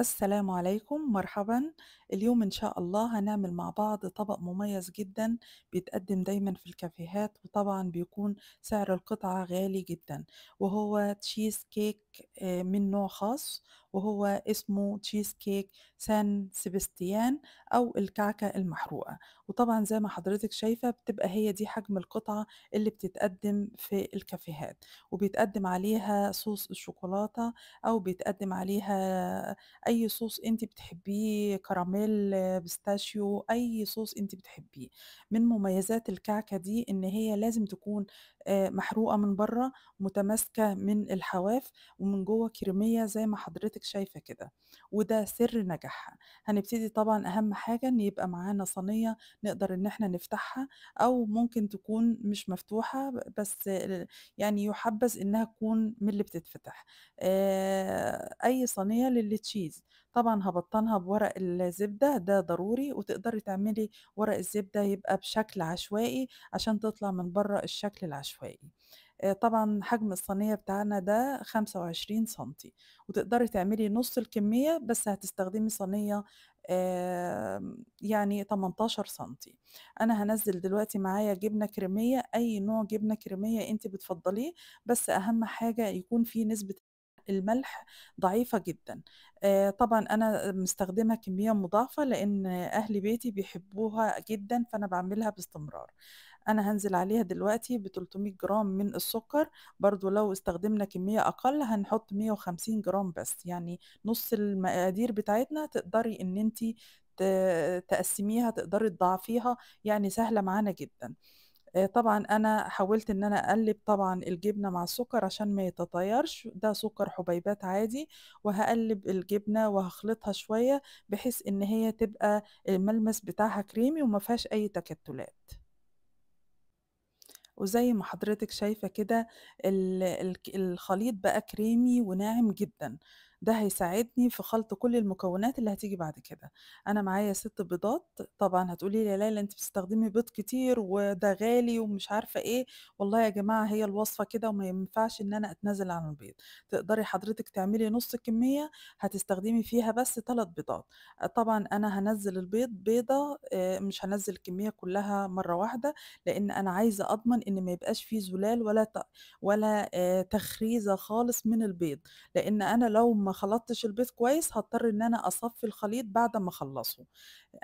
السلام عليكم، مرحبا. اليوم إن شاء الله هنعمل مع بعض طبق مميز جدا بيتقدم دايما في الكافيهات، وطبعا بيكون سعر القطعة غالي جدا، وهو تشيز كيك من نوع خاص، وهو اسمه تشيز كيك سان سيباستيان أو الكعكة المحروقة. وطبعا زي ما حضرتك شايفة بتبقى هي دي حجم القطعة اللي بتتقدم في الكافيهات، وبيتقدم عليها صوص الشوكولاتة أو بيتقدم عليها أي صوص أنتِ بتحبيه، كراميل، pistachio، أي صوص أنتِ بتحبيه. من مميزات الكعكة دي إن هي لازم تكون محروقة من برّه، متماسكة من الحواف، ومن جوّه كريمية زي ما حضرتك شايفة كده، وده سر نجاحها. هنبتدي طبعًا أهم حاجة إن يبقى معانا صينية نقدر إن إحنا نفتحها، أو ممكن تكون مش مفتوحة بس يعني يُحبذ إنها تكون من اللي بتتفتح. أي صينية للتشيز، طبعًا هابطّنها بورق الزبدة ده ضروري، وتقدري تعملي ورق الزبدة يبقى بشكل عشوائي عشان تطلع من برّه الشكل العشوائي. طبعًا حجم الصينية بتاعنا ده 25 سنتي، وتقدري تعملي نُص الكمية بس هتستخدمي صينية يعني 18 سنتي. أنا هانزّل دلوقتي معايا جبنة كريمية، أي نوع جبنة كريمية أنتِ بتفضّليه، بس أهم حاجة يكون في نسبة الملح ضعيفة جدًا. طبعًا أنا مستخدمة كمية مضاعفة لإن أهل بيتي بيحبوها جدًا، فأنا باعملها باستمرار. أنا هانزل عليها دلوقتي ب300 جرام من السكر، برضه لو استخدمنا كمية أقل هنحط 150 جرام بس، يعني نُص المقادير بتاعتنا تقدري إن أنتِ تقسّميها، تقدري تضاعفيها، يعني سهلة معانا جدًا. طبعًا أنا حاولت إن أنا أقلِّب طبعًا الجبنة مع السكر عشان ما يتطايرش، ده سكر حبيبات عادي، وهاقلِّب الجبنة وهاخلطها شوية بحيث إن هي تبقى الملمس بتاعها كريمي وما فيهاش أي تكتلات. وزي ما حضرتك شايفة كده ال الك الخليط بقى كريمي وناعم جدًا، ده هيساعدني في خلط كل المكونات اللي هتيجي بعد كده. أنا معايا 6 بيضات، طبعًا هتقولي لي يا ليلى أنتِ بتستخدمي بيض كتير وده غالي ومش عارفة إيه، والله يا جماعة هي الوصفة كده وما ينفعش إن أنا أتنازل عن البيض. تقدري حضرتك تعملي نُص الكمية هتستخدمي فيها بس 3 بيضات. طبعًا أنا هانزّل البيض بيضة، مش هانزّل الكمية كلها مرة واحدة، لإن أنا عايزة أضمن إن ما يبقاش في زلال ولا تخريزة خالص من البيض، لإن أنا لو ما خلطتش البيض كويس هاضطر إن أنا أصفّي الخليط بعد ما أخلّصه.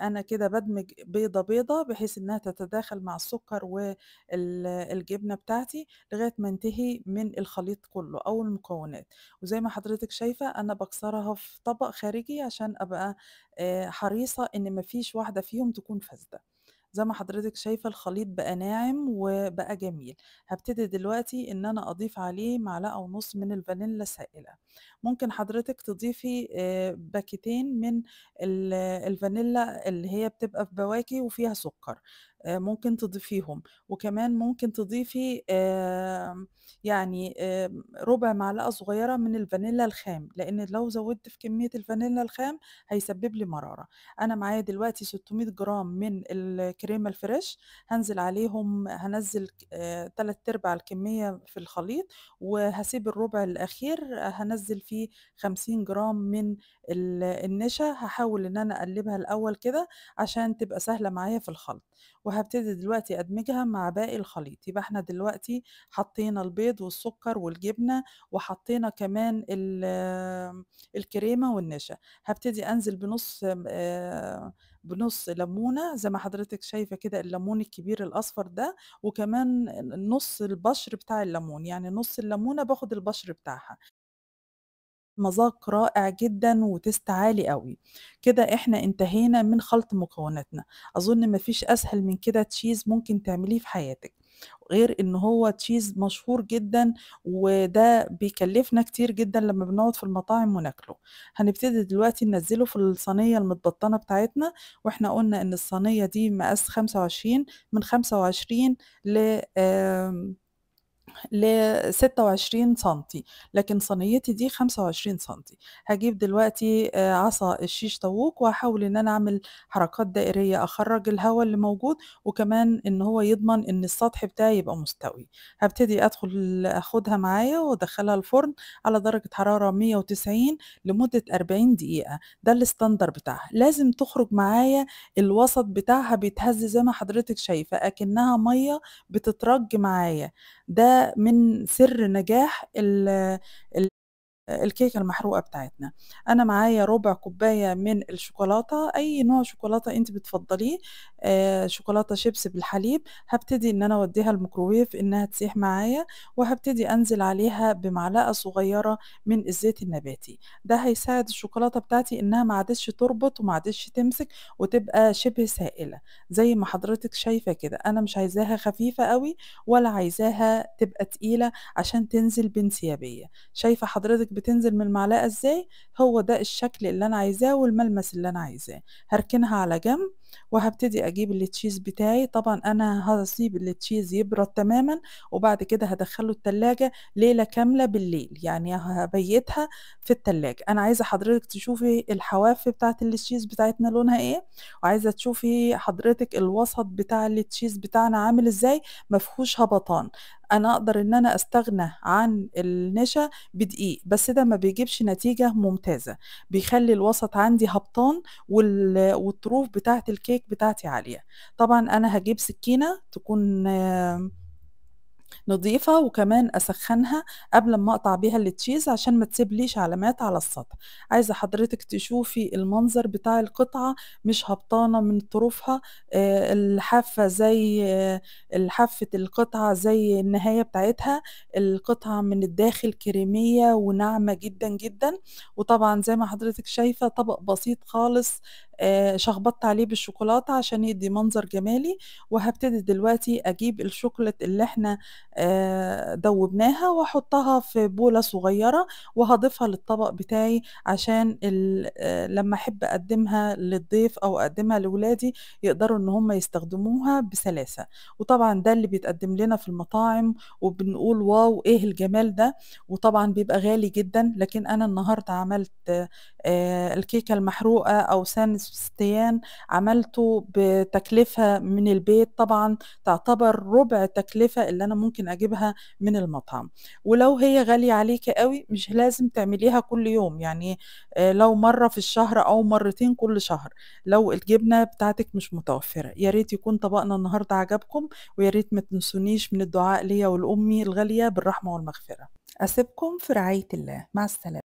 أنا كده بادمج بيضة، بيضة بحيث إنها تتداخل مع السكر الجبنة بتاعتي لغاية ما انتهي من الخليط كله أو المكونات. وزي ما حضرتك شايفة أنا باكسرها في طبق خارجي عشان أبقى حريصة إن ما فيش واحدة فيهم تكون فاسدة. زي ما حضرتك شايفة الخليط بقى ناعم وبقى جميل. هابتدي دلوقتي إن أنا أضيف عليه معلقة ونص من الفانيلا السائلة. ممكن حضرتك تضيفي باكيتين من الفانيلا اللي هي بتبقى في بواكي وفيها سكر، ممكن تضيفيهم، وكمان ممكن تضيفي يعني ربع معلقة صغيرة من الفانيلا الخام، لإن لو زودت في كمية الفانيلا الخام هيسبب لي مرارة. أنا معايا دلوقتي 600 جرام من الكريمة ال fresh، هانزل عليهم هانزّل 3/4 الكمية في الخليط، وهاسيب الربع الأخير هانزّل فيه 50 جرام من النشا، هاحاول إن أنا أقلّبها الأول كده عشان تبقى سهلة معايا في الخلط، وهابتدي دلوقتي أدمجها مع باقي الخليط. يبقى إحنا دلوقتي حطينا البيض والسكر والجبنة، وحطينا كمان الكريمة والنشا. هابتدي أنزل بنُص ليمونة زي ما حضرتك شايفة كده، الليمون الكبير الأصفر ده، وكمان نُص البَشر بتاع الليمون، يعني نُص الليمونة باخد البَشر بتاعها. مذاق رائع جدًا و taste عالي أوي. كده إحنا انتهينا من خلط مكوناتنا. أظن ما فيش أسهل من كده cheese ممكن تعمليه في حياتِك، غير إن هو cheese مشهور جدًا وده بيكلفنا كتير جدًا لمّا بنقعد في المطاعم وناكله. هنبتدي دلوقتي ننزّله في الصينية المتبطنة بتاعتنا، وإحنا قُلنا إن الصينية دي مقاس 25، من 25 ل ل26 سنتي، لكن صينيتي دي 25 سنتي. هاجيب دلوقتي عصا الشيش طاووق وهاحاول إن أنا أعمل حركات دائرية أخرّج الهوا اللي موجود، وكمان إن هو يضمن إن السطح بتاعي يبقى مستوي. هابتدي أدخل آخدها معايا وأدخلها الفرن على درجة حرارة 190 لمدة 40 دقيقة، ده ال standard بتاعها. لازم تخرج معايا الوسط بتاعها بيتهز زي ما حضرتك شايفة، أكنها مَيّة بتترج معايا. ده من سر نجاح ال ال الكيكة المحروقة بتاعتنا. أنا معايا ربع كوباية من الشوكولاتة، أي نوع شوكولاتة أنتِ بتفضّليه، شوكولاتة شيبس بالحليب. هابتدي إن أنا أودّيها الميكروويف إنها تسيح معايا، وهابتدي أنزل عليها بمعلقة صغيرة من الزيت النباتي. ده هيساعد الشوكولاتة بتاعتي إنها ما عادتش تربط وما عادتش تمسك وتبقى شبه سائلة، زي ما حضرتِك شايفة كده. أنا مش عايزاها خفيفة أوي ولا عايزاها تبقى تقيلة عشان تنزل بانسيابية. شايفة حضرتِك بتنزل من المعلقة إزاي؟ هو ده الشكل اللي أنا عايزاه والملمس اللي أنا عايزاه. هاركنها على جنب وهابتدي أجيب ال cheese بتاعي. طبعًا أنا هاسيب ال cheese يبرد تمامًا وبعد كده هادخله التلاجة ليلة كاملة بالليل، يعني هابيتها في التلاجة. أنا عايزة حضرتِك تشوفي الحواف بتاعة ال cheese بتاعتنا لونها إيه، وعايزة تشوفي حضرتِك الوسط بتاع ال cheese بتاعنا عامل إزاي، ما فيهوش هبطان. أنا أقدر إن أنا أستغنى عن النشا بدقيق، بس ده ما بيجيبش نتيجة ممتازة، بيخلّي الوسط عندي هبطان والطروف بتاعة الكيك بتاعتي عالية. طبعًا أنا هاجيب سكينة تكون نضيفة وكمان أسخنها قبل أمّا أقطع بيها ال cheese عشان ما تسيبليش علامات على السطح. عايزة حضرتِك تشوفي المنظر بتاع القطعة مش هبطانة من طروفها، الحافة زي الحافة القطعة زي النهاية بتاعتها، القطعة من الداخل كريمية وناعمة جدًا، جدًا. وطبعًا زي ما حضرتِك شايفة طبق بسيط خالص، شخبطت عليه بالشوكولاتة عشان يدّي منظر جمالي. وهابتدي دلوقتي أجيب الشوكولاتة اللي إحنا دوّبناها وأحطها في بولة صغيرة وهاضيفها للطبق بتاعي عشان ال لمّا أحب أقدّمها للضيف أو أقدّمها لولادي يقدروا إن هم يستخدموها بسلاسة. وطبعًا ده اللي بيتقدّم لنا في المطاعم وبنقول wow إيه الجمال ده، وطبعًا بيبقى غالي جدًا، لكن أنا النهارده عملت الكيكة المحروقة أو سان سباستيان، عملته بتكلفة من البيت طبعًا تعتبر ربع التكلفة اللي أنا ممكن أجيبها من المطعم. ولو هي غالية عليكِ أوي مش لازم تعمليها كل يوم، يعني لو مرّة في الشهر أو مرتين كل شهر، لو الجبنة بتاعتِك مش متوفرة. يا ريت يكون طبقنا النهارده عجبكم، ويا ريت ما تنسونيش من الدعاء ليّا ولأمي الغالية بالرحمة والمغفرة. أسيبكم في رعاية الله، مع السلامة.